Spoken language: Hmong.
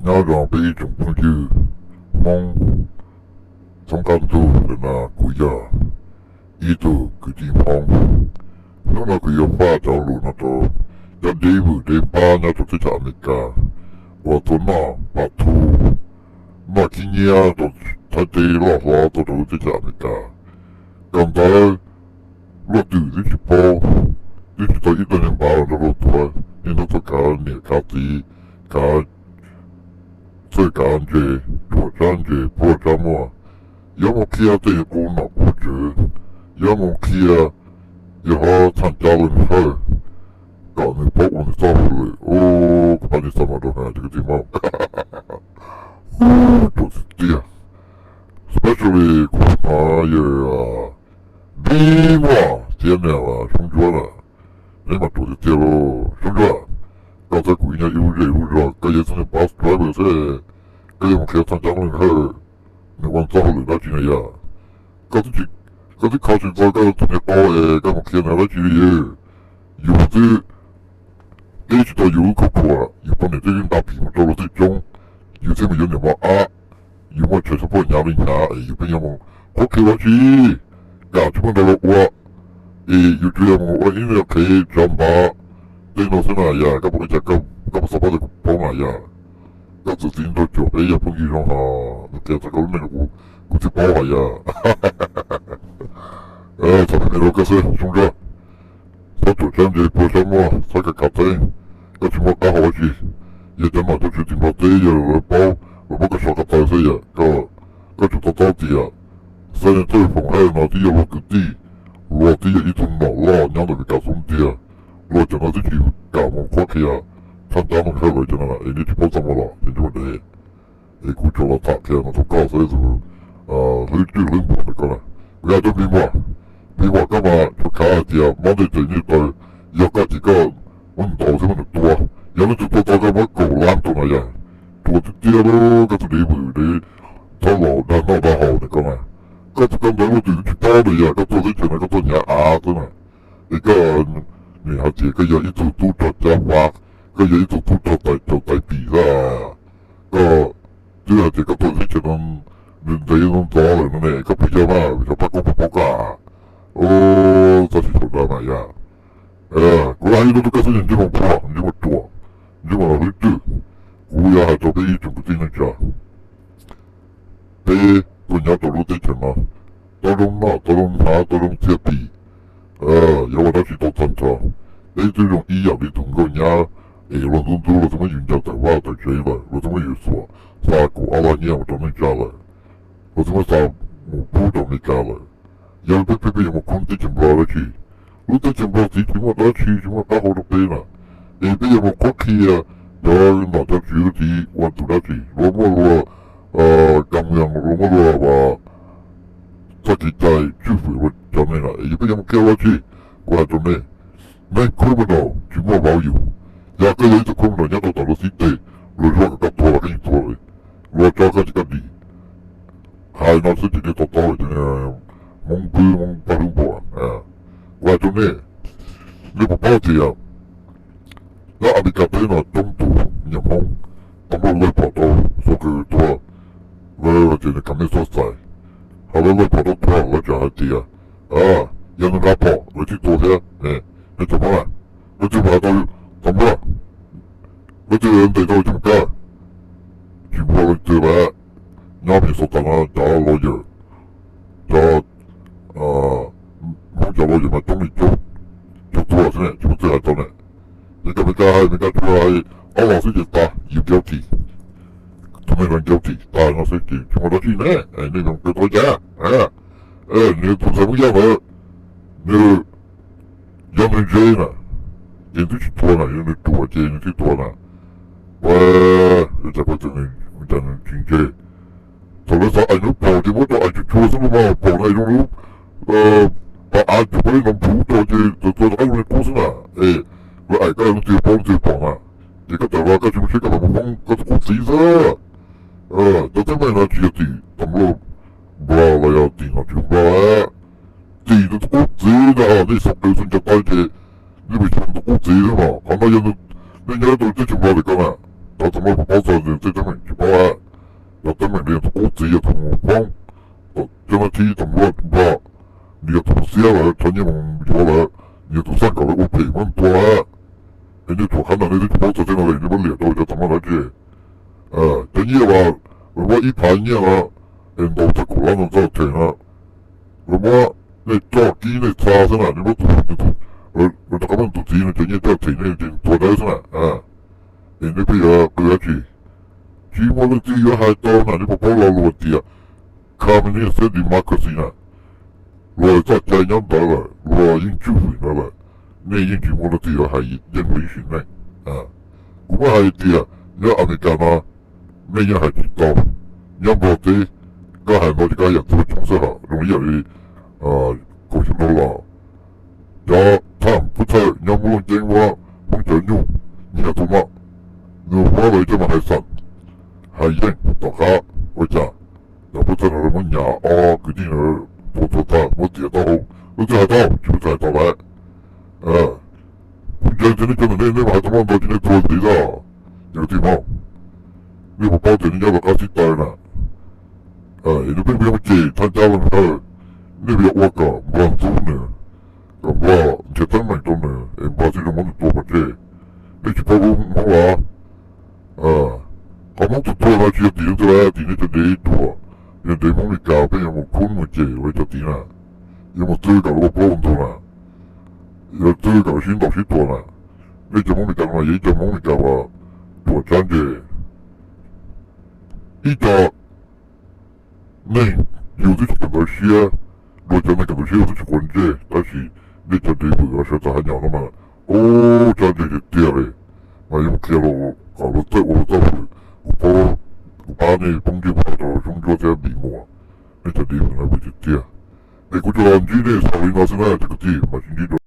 Nyob zoo peb ib tsoom phooj ywg Hmoob thoob qab ntuj, ntawm no kuv yog ib tug kwv tij Hmoob. Hnub no kuv yuav faj cov lus no rau cov dev vwm dev npab nyob rau teb chaws Amelikas uas tuaj noj pas thu, noj khib nyiab rau Thaib teb loj hlob tuaj rau lub teb chaws Amelikas. Kawm ntawv luaj twm twb tsis paub, twb tsis tau ib tug neeg npab los nrog luag tuav, niaj hnub tuaj kav niam kav txiv, kav txawj kav ntses, ruam tsab ntses, puag tsab muaj. Yuav mus qhia tej qub nom qub tswv, yuav mus qhia yog ho txhaj cab leej hawj kom nws paub ua nws txoj hauj lwm. Ub, kuv pab nws txaj muag rau na cov kwv tij Hmoob. Ub, ruam tiag tiag. Especially kuv hnov yawg Npib Muas thiab niam Soob Ntsuab lawm, neb mas ruam tiag tiag lauj. Soob Ntsuab, koj txawb kuv ib nyob ib lub zej lub zog, koj yog ib tug neeg bus driver xwb, koj yuav mus qhia txhaj cab leej hawj nws ua txoj hauj lwm dab tsi na yom? Koj twb kho tsis tau koj tus niag qau es koj mus qhia nws dab tsi li. Yus twb teb tsis tau yus lub khuam khuam, yus poj niam twb nqa phim mus rau luag tej coob, yus thiaj mus yuav niam mos ab, yus muaj tshais xub poj hnyav li hnyav es yus pheej yuav mus qhuab qhia dab tsi, kam tsis muaj ntau los ua, es yus tsuas yog mus ua ib qhev tsav npav tej no xwb na yom. Koj puas ua cas, koj puas xav pab tau kuv paub na yom? Koj txawm txiv nraug cuam peb yog phooj ywg zoo no, nws qhia txog koj lub neej rau kuv, kuv thiaj paub hais yom. Txhob pheej me rau koj xwb Soob Ntsuab. Txhob ruam tsab ntses puag tsab muaj, txhob kav kav teeb, koj tsis muaj qab hau dab tsi. Yog cov nom cov tswv tim Nplog teb yog lawv paub, lawv muab koj so ko taw xwb yom. Koj tsum to taub tias Xeeb Txawj Foom Hawj no twb yog luag kwv tij, luag twb yog ib tug nom loj nyob ntawm Meskas xub ntiag, luag cov no twb tsis kam mus qhuab qhia txhaj cab leej hawj lawm cov no es nej tsis paub txaj muag los ces ntsuag dev. Es kuv tsuas los tham qhia no rau koj xwb tus hlwb twj hlwb npuas ntawm koj na. Kuv hais rau Npis Muas, Npis Muas koj mas tsuas khav hais tias mob ntiaj teb ntiaj tawv, yog koj ces koj muab ntaus thiab muab nws tua. Yog leej twg tua tau koj muab kaum lab rau no yom. Ruam tiag tiag lauj, koj tus dev vwm dev thaub laus dag noj dag haus ntawm koj na. Koj tus koj ntawv luaj twm twb tsis paub li yom, koj tuaj teb chaws no koj tuaj hnyav av xwb na. Es koj nim hais tias koj yog ib tug tub rog cab fab, koj yog ib tug tub rog tais caus tais pim xwb. Koj twb hais tias koj tuaj teb chaws no ntev ntxov lawm no ne, koj puas yog mas cov pab koob puas paub koj? Ub, txhob tsis txhaum dag mas yom. Kuv los hais ib lub rau koj xwb, ntsej muag pluag, ntsej muag ruam, ntsej muag hlwb twj. Kuv yuav hais rau peb ib tsoom kwv tij neej tsa, peb tuaj nyob rau lub teb chaws no, tau zoo noj, tau zoo hnav, tau zoo txiag pim, yuav ua dab tsi tau tag nrho. Peb twb zoo ib yam li tus nkauj nyab es luag ntxub ntxub, luag twb muab yus ncaws tawm vaj tawm tsev lawm, luag twb muab yus xuas xa kaum ob lab hnyiab mus rau neej tsa lawm, luag twb muab xa mus pub rau Amelikas lawm. Yog peb, peb, peb yuav mus khoob teb chaws Nplog dab tsi? Lub teb chaws Nplog txiv tsis muaj dab tsi, tsis muaj qab hau rau peb na. Es peb yuav mus qhuab qhia cov nom cov tswv txiv ua tus dab tsi? Luag muaj luag kam muag, luag muaj luag txoj kev cai tswj hwm luag cov neeg na. Es yog peb yuav mus qhia dab tsi? Kuv hais rau nej, nej criminal tsis muaj vauv yus. Yog koj yog ib tug criminal nyob rau tom luag xib teg, luag zuaj kom koj tuag los koj yeej tuag li, luag tso koj ces koj dim. Hais no xwb ces nej to taub lawm, Hmoob Npib, Hmoob Paj Hlwb Npuas. Kuv hais rau nej, nej puas paub tias nyob Amelikas teb no coob tus niam Hmoob tau muaj lawv pom tau xuab qws tuag, lawv tias nws kham nej txoj xais, ho lawv lawv pom tau tuag lawv tseem hais tias yog nws nqa phom lawv thiaj tua thiab. Nej cov Hmoob na, leej twg hais tau, tau muaj, leej twg ntes tau cov Meskas, tsis muaj leej twg lawm. Nyob pem xov tas no cov lawyer, cov Hmoob cov lawyer mas coob li coob, coob tuag xwb ne, tsis muaj twg hais tau ne. Ces kom Meskas hais, Meskas tsuas hais ob los xwb ces tas, yus guilty, tus neeg no guilty tas no xwb ces tsis muaj dab tsi ne. Nej zoo qw tau cas? Nws tus ntxhais Hmoob Yaj ntawd, nws yog nws ntse na, ces nws twb tsis tuag na, yog nws ruam ces nws thiaj tuag na. Ua cas pab txwv nws, cas nws tsis ntse? Thaum lawv xav aim lub paum ces muab rau aim tsuag tsuag xwb los mas, paum no zoo lub pas av cuag pab lub no npuv rau ces txawm txawv rov qab zoo li qub xwb na. Es lawv aim koj leej twg paub leej twg pom na, ces koj tawm los koj tsis muaj siab koj los mus poob koj tus qub txiv xwb. Cov teeb meem no tsis yog tim tam luaj Nplog los yog tim nom tswv Nplog, tim tus qub txiv ntag. Nej xav qw xwb nco tau ces nej mus xyuas tus qub txiv xwb mas. Qhov no yog nej nyob rau teb chaws Nplog lawm koj na, Cov txom nyem puas paub txog tej teeb meem? Tsis paub. Cov teeb meem li yog tus qub txiv yog tus mus foob cov nab thib tau nplua nplog, nws yog tus mus xiab lawv, rho nyiaj mus yuav lawv, nws yog tus xaj kom lawv ua phem muab nws tua lawm. Es nej tsuas qhab ntawd nej twb tsis paub txog tej no li, nej muab liam rau cov txom nyem dab tsi? Cov nyiaj uas lawv muab ib phav nyiaj no es ntaus txog kaum lab no txog them no, lawv muab nej coj kib nej txha xwb na, nej muab tus, lawv rov qab muab tus txiv no cov nyiaj coj them nej ces tua dawb xwb na. Es nej pheej yuav qw dab tsi? Tsis muaj leej twg yuav hais tau na. Nej puas paub lo lus tias communist thiab democracy na? Luag txoj cai nyob ntawd lawm, luag yeej tswj hwm ntawd lawm. Nej yeej tsis muaj leej twg yuav hais yeej li sim neej. Kuv muab hais tias nyob Amelikas no nej yeej hais tsis tau. Nyob Nplog teb koj hais ntau ces koj yam tua coob xwb hos zoo ib yam li kaum xyoo dhau los cov tham pub thawj nyob Hmoob Looj Ceeb muab Hmoob cov nyuj nyiag tus no, nws muab lawv coj mus hais xam, hais yeej tom qab ua cas cov pub thawj no lawv muab nyas ob kwv tij no tua tuag tag muab tiav taub hau. Leej twg hais tau? Tsis muaj tus hais tau lawm. Kuv ntseeg tias nej cov ntawm nej, nej mas hais tau noj ntau ces nej tuag ntxiv xwb. Cov kwv tij Hmoob, nej puas paub tias nej nyob rov qab xib taw na, es nej pheej yuav mus cem thaj cab los ntawd, nej puas yuav ua kom Nplog ntxub nws, kom Nplog nrhiav teeb meem rau nws es Nplog thiaj li muab nws tua pov tseg? Nej tsis paub lub Hmoob los? Qhov Hmoob tus tuag no tsis yog tim leej twg lawm, tim nej cov dev ruam, yog dev Hmoob Meskas pheej yuav mus khub mus cem lawv cov tid na, yuav mus txwv kom lawv ua plaub ua ntug na, yuav txwv kom lawv sib ntaus sib tua na. Nej cov Hmoob Meskas no yog ib co Hmoob Meskas uas ruam tsab ntse, ib co neeg yus twb tsis kawm ntawv siab, luag cov neeg kawm ntawv siab yus twb tsis quav ntsej, tab sis nej cov dev vwm los sawv txog hab nyom no mas, ub, tsab ntse tiag tiag li. Mas yuav mus qhia los kom luag txawj ua luag txoj hauj lwm. Kuv paub, kuv pab nej poob ntsej muag rau Soob Ntsuab thiab Npis Muas, nej cov dev vwm no vwm tiag tiag. Es kuv tsuas los ntsib nej xaus li no xwb na cov kwv tij, mam sib ntsib dua.